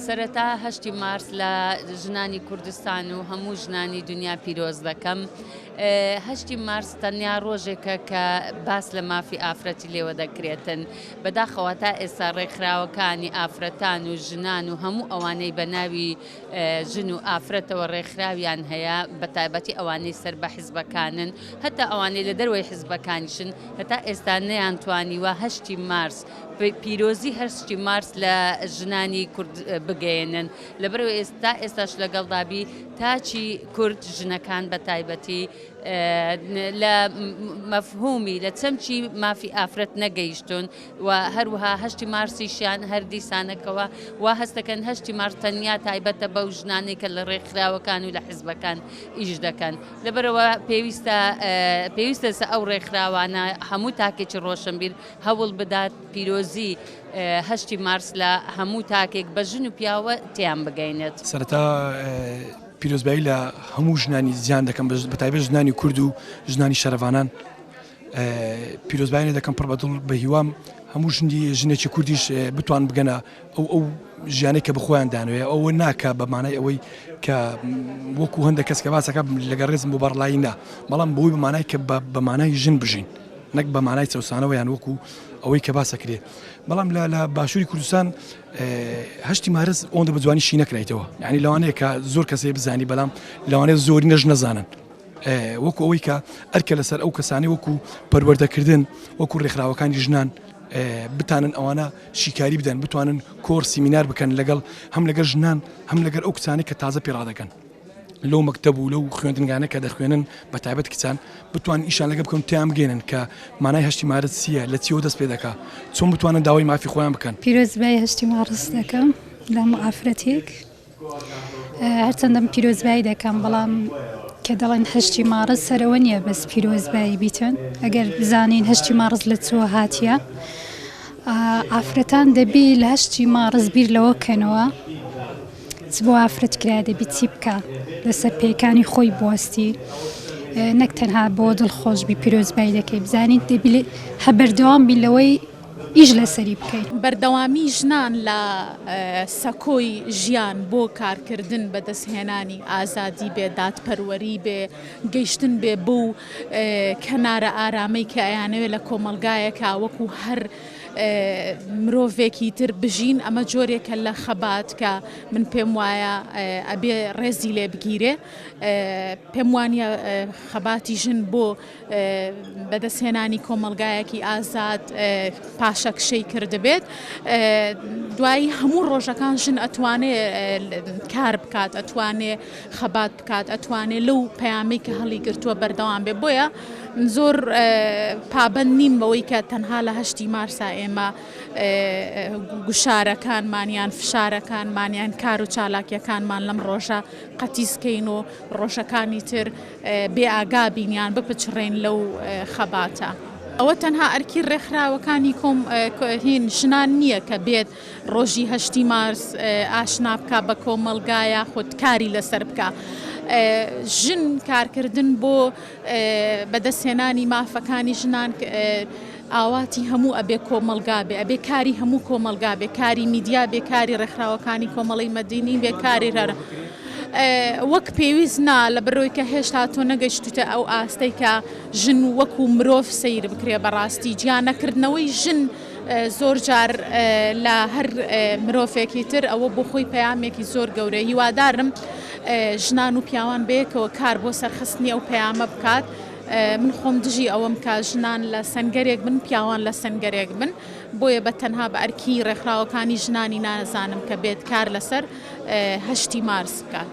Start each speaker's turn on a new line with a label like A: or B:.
A: سەرەتا هەشتی مارس لە ژنانی کوردستان و هەموو ژنانی دنیا پیرۆز دەکەم. هەشتی مارس تەنیا ڕۆژێکە کە باس لە مافی ئافرەتی لێوە دەکرێتن. بەداخەوە تا ئێستا ڕێکخراوەکانی ئافرەتان و ژنان و هەموو ئەوانەی بە ناوی ژن و ئافرەتەوە ڕێکخراویان هەیە بەتایبەتی ئەوانەی سەر بە حزبەکانن هەتا ئەوانەی لە دەرەوەی حزبەکانیشن هەتا ئێستا نەیانتوانیوە هەشتی مارس پیرۆزی هەشتی مارس لە ژنانی کورد بگەیەنن لەبەرئەوەی تا ئێستاش لەگەڵدابی تاکی کورد ژنەکان بە تایبەتی لە مەفهومی لە چەمکی مافی ئافرەت نەگەیشتون و هەروەها هەشتی مارسیشیان هەر دیسانەکەوە وا هەستەکەن هەشتی مارس تەنیا تایبەتە بەو ژنانەی کە لە ڕێکخراوەکان و لە حزبەکان ئیش دەکەن لەبەرەوە پێویستە پێویستە ئەو ڕێکخراوانە هەموو تاکێکی ڕۆشنبیر هەوڵ بدات پیرۆزی هەشتی مارس لە هەموو تاکێک بە ژن و پیاوە تێیان بگەینێت.
B: سەرەتا پیرۆزبایی لە هەموو ژنانی جیهان دەکەم بە تایبەت ژنانی کورد و ژنانی شەرەڤانان پیرۆزبایی دەکەم پڕ بە دڵ بە هیوام هەموو ژنی ژنێکی کوردیش بتوان بگەنە ئەو ئەو ژیانەی کە بەخۆیان دانوێ ئەوە ناکە بە مانای ئەوەی کە وەکو هەندێک کەس کە باسەکە لەگەڵ ڕێزم بۆ بەڕڵایی نا بەڵام بۆی بە مانای کە بە مانای ژن بژین نەک بە مانای چەوسانەوە یان وەکو ئەوەی کە باسەکرێ بەڵام لە لە باشووری کوردستان هەشتی مارس ئەوەندە بە جوانی شی نەکرایتەوە یعنی لەوانەیە کە زۆر کەسێ بزانی بەڵام لەوانەیە زۆری نەژ نەزانن وەکو ئەوەی کە ئەرکە لەسەر ئەو کەسانی وەکو پەروەردەکردن وەکو ڕێکخراوەکانی ژنان بتانن ئەوانە شیکاری بدەن بتوانن کۆر سیمینار بکەن لەگەڵ هەم لەگەر ژنان هەم لەگەر ئەو کچانی کە تازە پێڕادەکەن لەو مەکتەب و لەو خوێندنگانە کە دەخوێنن بە تایبەت کچان بتوان ئیشان لەگە بکەن تیان بگەێنن کە مانای هەشتی مارس چییە لە چیەوە دەست پێ دەکا چۆن بتوانن داوای مافی خۆیان بکەن.
C: پیرۆزبایی هەشتی ماڕس دەکەم لە هەموو ئافرەتێک هەرچەندەم پیرۆزبایی دەکەم بەڵام کە دەڵێن هەشتی ماڕس سەرەوە نییە بەس پیرۆزبایی بیتن ئەگەر بزانین هەشتی ماڕس لە چوە هاتیە ئافرەتان دەبی لە هەشتی ماڕس بیر لەوە کەنەوە چ بۆ ئافرەت کرا دەبی چی بکا لەسەر پێکانی خۆی بوەستی نەک تەنها بۆ دڵخۆش بی پیرۆزبای دەکەی بزانیت دەبی هە بەردەوام بی لەوەی ئیش لەسەری بکەیت.
D: بەردەوامی ژنان لە سەکۆی ژیان بۆ کارکردن، بەدەستهێنانی ئازادی بێ، دادپەروەری بێ، گەیشتن بێ بەو کەنارە ئارامەی کە ئەیانەوێ لە کۆمەڵگایەکا وەکو هەر مرۆڤێکی تر بژین، ئەمە جۆرێکە لە خەبات کە من پێم وایە ئەبێ ڕێزی لێ بگیرێ. پێم وانییە خەباتی ژن بۆ بەدەستهێنانی کۆمەڵگایەکی ئازاد پاشەکشەی کردبێت. دوایی هەموو ڕۆژەکان ژن ئەتوانێ کار بکات، ئەتوانێ خەبات بکات، ئەتوانێ لەو پەیامەی کە هەڵیگرتووە بەردەوام بێ. بۆیە زۆر پابەند نیم بەوەی کە تەنها لە هەشتی مارسا ئێمە گوشارەکانمان یان فشارەکانمان یان کار و چالاکیەکانمان لەم ڕۆژە قەتیس کەین و ڕۆژەکانی تر بێ ئاگا بین یان بپچڕێین لەو خەباتە. ئەوە تەنها ئەرکی ڕێکخراوەکانی کۆم هین ژنان نییە کە بێت ڕۆژی هەشتی مارس ئاشنا بکا بە کۆمەڵگا یاخود کاری لەسەر بکا. ژن کارکردن بۆ بەدەستهێنانی مافەکانی ژنان ئاواتی هەموو ئەبێ کۆمەڵگا بێ، ئەبێ کاری هەموو کۆمەڵگا بێ، کاری میدیا بێ، کاری ڕێکخراوەکانی کۆمەڵی مەدینی بێ، کاری هەر وەک پێویست نا لە بەرەوەی کە هێشتا تۆ نەگەشتوتە ئەو ئاستەی کە ژن وەکو مرۆڤ سەیر بکرێ بەڕاستی جیا نەکردنەوەی ژن زۆر جار لە هەر مرۆڤێکی تر ئەوە بۆ خۆی پەیامێکی زۆر گەورەیە هیوادارم ژنان و پیاوان بەیەکەوە کار بۆ سەرخستنی ئەو پەیامە بکات من خۆم دژی ئەوەم کە ژنان لە سەنگەرێک بن پیاوان لە سەنگەرێک بن بۆیە بە تەنها بە ئەرکی ڕێکخراوەکانی ژنانی نازانم کە بێت کار لەسەر هەشتی مارس بکات.